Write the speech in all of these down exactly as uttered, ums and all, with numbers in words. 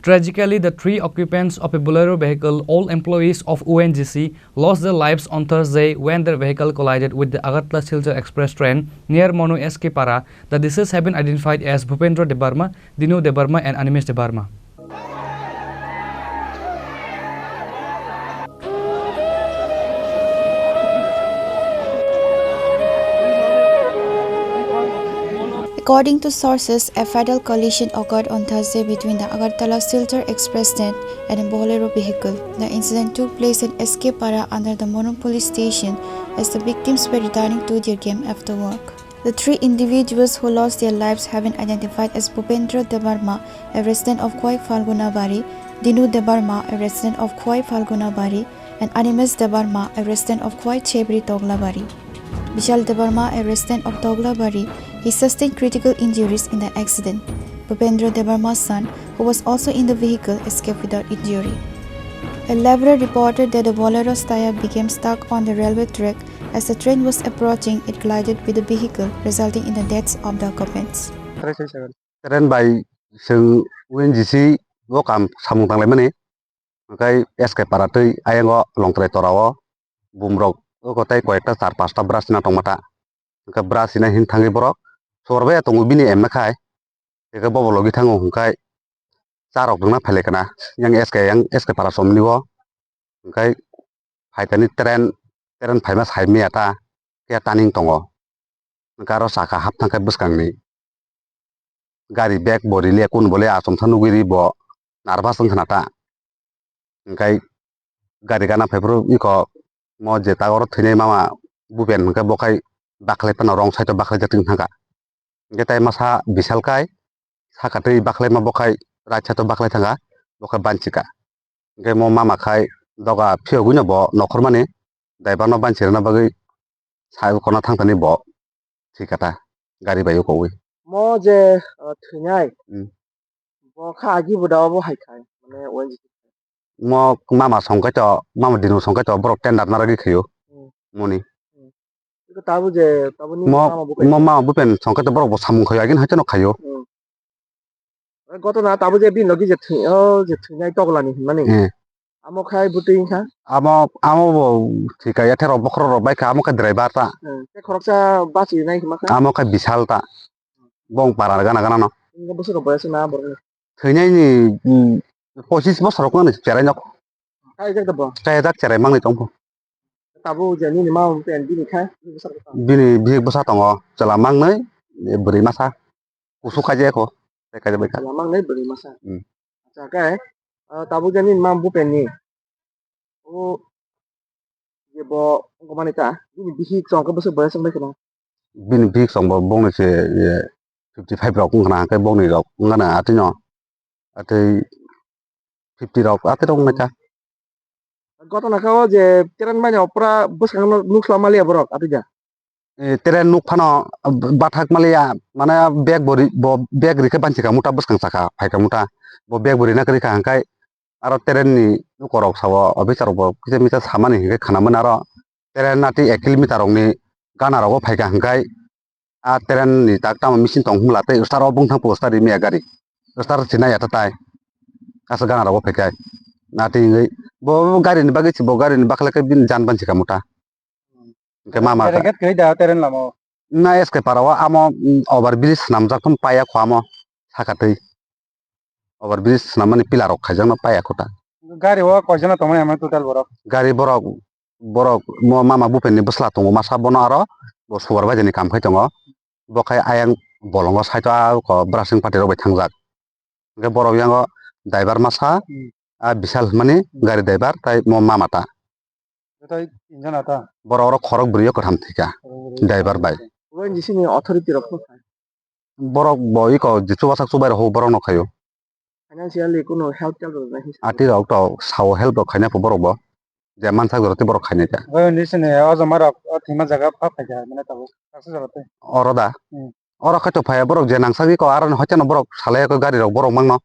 Tragically, the three occupants of a Bolero vehicle, all employees of O N G C, lost their lives on Thursday when their vehicle collided with the Agartala Silchar Express train near Monu S K Para. The deceased have been identified as Bhupendra Debbarma, Dinu Debbarma, and Animesh Debbarma. According to sources, a fatal collision occurred on Thursday between the Agartala Silchar Express train and a Bolero vehicle. The incident took place in S K Para under the Monu police station as the victims were returning to their game after work. The three individuals who lost their lives have been identified as Bhupendra Debbarma, a resident of Khowai Phalguna Bari, Dinu Debbarma, a resident of Khowai Phalguna Bari, and Animesh Debbarma, a resident of Khowai Chebri Toglabari. Bishal Debbarma, a resident of Toglabari, he sustained critical injuries in the accident. Bhupendra Debbarma's son, who was also in the vehicle, escaped without injury. A laborer reported that the Bolero's tyre became stuck on the railway track. As the train was approaching, it collided with the vehicle, resulting in the deaths of the occupants. Train bai chwng O N G C o kam samung tanglaimani, hwnkhe S K Para twi ayang o Longtrai Tora o bumrok o kotai koyekta char pasta bwrasina tongma ta, hwnkhe bwrasina hin thangwi borok sor bai tongo bini emna khai, hwnkhe bobo logi thango hwnkhe charok wngna phailai kana yang S K yang S K Para somni o, hwnkhe phaitani train, train phaima sai maya ta, khe turning tongo. Hwnkhe aro saka hap thangkhe bwskangni gari bag bo rile kun bole achomsa nugwi ri bo nervous wngkhna ta. Hwnkhe gari gana phaiphuru iko mo jeta oro thwinai mama Bhupen hwnkhe bo khai baklai phano wrong side o baklai jak thangkha. Hwnkhe tai masa Bishal kai saka twi baklaima bo khai right side o baklai thangkha, bo khai banchika. Hwnkhe mo mama khai doga phiyogwino bo nokhormani driver no banchirina bagwi sai khorna thangtani bo thwikha ta gari bai o kowi. Mo je, uh, thwinai, hmm, bo kha agi bo da obo hai khai, mane O N G C. Mo mama songkai to, mama dino songkai to borok tender naragwi khaio. Hmm. Moni. Hmm. Iko tabuk je, tabukni mo, mama bukai mo mama bupen songkai to borok bo samung khaio, agin haiteno khaio. Hmm. Gotona tabuk je bini logi je thwi-, o je thwinai toglani hinmani. Hmm. Amo khai bwtwi wngkha. Amo, amo bo thwikha, yathero bokhorok rok bai kha, amo khe driver ta. Hmm. Tei khoroksa bachwi nai hima kha. Amo khe Bishal ta. Bong para gana gana no. Wngkha bwswk rok boyas na borok ni. Thwinai ni, mm, pochis bosor rok no cherai nok. Kaijak da bo. Kaijak cherai mangni tong pho. Tabuk je nini ma pen bini kha, bini bwsa rok. Bini bihik bwsa tongo, chwla mangnwi, bwrwi masa. Kusu kaijak kho, tei kaijak bai kha. Chwla mangnwi bwrwi masa. Hmm. Acha khe, ah, tabuk je nini ma bupen ni. O je bo wngkha mani ta, bini bihik chwng khe bwswk boyas wng bai kheno. Bini bihik chwng bo bongni se, ye, fifty five rok wngkha na, hwnkhe bongni rok wngkha na atwi no. Atwi fifty rok atwi rok wngkha. Gotona kha o je train mani opra bwskango nuksa maliya borok atwi ja. Eh, train nuk phano bathak maliya, mane bag bo ri-, bo bag rikhe banchi kha muta bwskang saka phai kha muta. Bo bag bo rina kwrwi kha hwnkhe aro train ni lukorok sao, officer rok bo kisa misa samani hinkhe khana mani aro train atwi ek kilometer rokni gana rogo phaikha hinkhe a train ni tak tamo machine tong hwnla tei start o bungthang po start rimya gari start sinai ya tatai aswk gana rogo phaikha atwi hwnkhe bo gari ni bagwi se bo gari ni bakhla khe bini jan banchi kha muta hinkhe mama Tereng ket kwrwi da train lama o. Na S K Para o amo, mm, over bridge swnamjak phano paiya kho amo saka twi. Over bridge swnammani pillar rok khaijakno paiya kho ta. Gari o koijana tongmani ama total borok? Gari borok, borok mo mama bupen ni bwsla tongo masa bono aro bo supervisor ni kam khai tongo. Bo khai ayang bolongo side o a ko brasing party rok bai thangjak. Hwnkhe borok yango driver masa, hmm, a Bishal hwnmani, hmm, gari driver tai mo mama ta. Joto tinjon ata? Borok oro khorok bwrwi o kwtham thwikha. Khorok bwrwi o driver bai. O N G C ni authority rok no khai? Borok bo iko je chubasak chubai rok borok no khaio. Financially kuno help tel rok nai hinsa? Ati rok to sao help rok khaina pho borok bo. Je mansak jora tei borok khainai ta. O N G C ni o joma rok o thwima jaga pha phaikha mane tabuk taksa jora tei. Oro da? Hmm. Oro khai to phaiya borok je nangsak iko aro ni hoiteno borok salai iko gari rok borok mangno.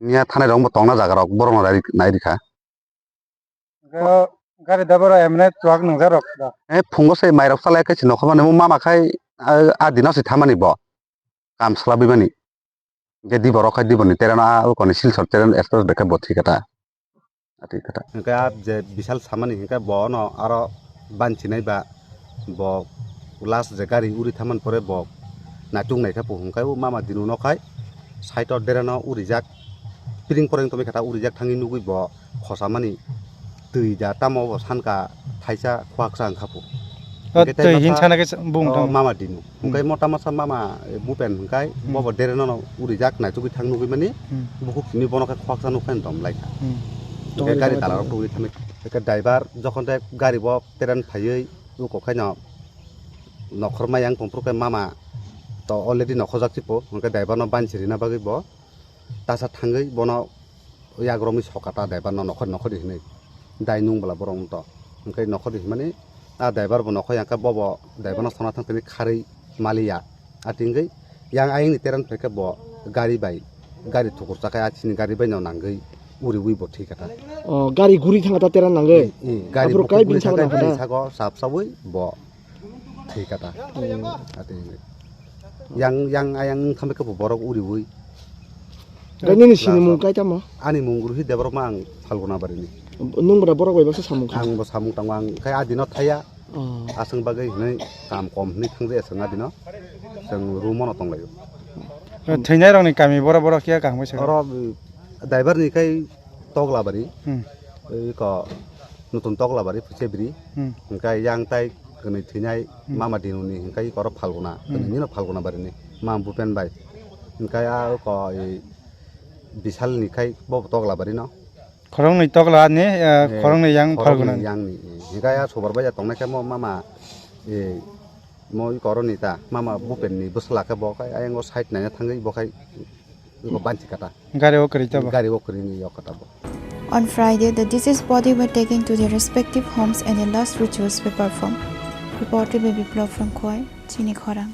Miya thanai rok bo tongna jaga rok borok no nai rikha. Hwnkhe o gari driver rok emne chuwak nwngjak rok da? Eh, phungo se mairok salai khe se nokho mani, omo mama khai, ah, ah, dino se thamani bo. Kam swlabwi mani. Hingke di borok hai di boni tereno a ukoni Silchar teren express bai khe bo thwi kha ta. Atwi kha ta. Hingke a je Bishal samani hingke bo no aro banchi nai ba bo last je gari uri thaman pore bo naituk nai khe bo hingke o mama dinu no khai side o dereno urijak piring poreng tongwi kha ta urijak thangwi nugwi bo khosamani twi da tamo bo sanka thaisa khwaksa wngkha pho. O hingke tei twi hin masa, sana khe bung o, tong. Mama dinu. Hmm. Hingke mota masa mama, eh, bupen hingkai Hmm. bobo dereno no urijak naitukwi thang nugwi mani Hmm. bukhuk simi bono khe khwaksa nukha dom lai kha. Hmm. Hingke Tongwi gari tongwi dalarok tongwi. Tugwi thangwi. Hingke driver jokhon de gari bo teren phaiwi uko khaino nokhor mayang tongphuru khe mama to already nokhorjak si pho. Hingke driver no banchi rina bagwi bo tasa thangwi bono yagromwi soka ta driver no nokhor nokhor hinwi dai nung bwla borok wng to hingke nokhor hinmani a driver bo nokhor yang khe bobo driver no sona thang tini kharwi maliya a tingwi yang ayang ni terang phaikhe bo gari bai gari thukur chakhai a chini gari bai no nangwi uriwi bo thwi kha ta. O, gari guri thang ta terang nangwi. I, i, gari Aphuru bukhuk kai guri bini thangwi sago nang kha ta? Bini sago sap sawi bo thwi kha ta. Hmm. Ati yang, yang ayang wng kha khe bo borok uriwi. Nini sini mung kai tamo? Ani mung ruhi Debbarma ang Phalguna barini. Nung bwra borok bai baksa samung kha? Ang bo samung tango ang khai adino thaya. Oh. Aswng bagwi hinwi kam kom hinwi thangjakya chwng adino. Chwng room-o no tonglaio. Thwinai rokni kami bora bora khe kaham khe sakha? Oro driver ni khai Toglabari. Hmm. Oi ko nutun Toglabari Phuchebri. Hmm. Hingkai yang tai kwnwi thwinai Hmm. Mama Dinuni hingkai oro Phalguna. Hmm. Kwnwi nino Phalguna barini. Mam Bupen bai. Hingkai a ko i Bishal ni khai bo Toglabari no. Khoroknwi Togla ni, eh, eh, khoroknwi yang khoroknwi Phalguna ni. Yang ni. Hingkai a subar bai ya tongnai khe mo mama, eh, mo i koroni ta, mama Bupen ni bwsla khe bo khai ayang o side naina thangwi bo khai iko banchi kata. Gari o kwrwi ta bo. Gari o kwrwi ni yok kata bo. On Friday, the deceased body were taken to their respective homes and the last rituals were performed. Reported by Biplab from Khowai, Chini Khorang.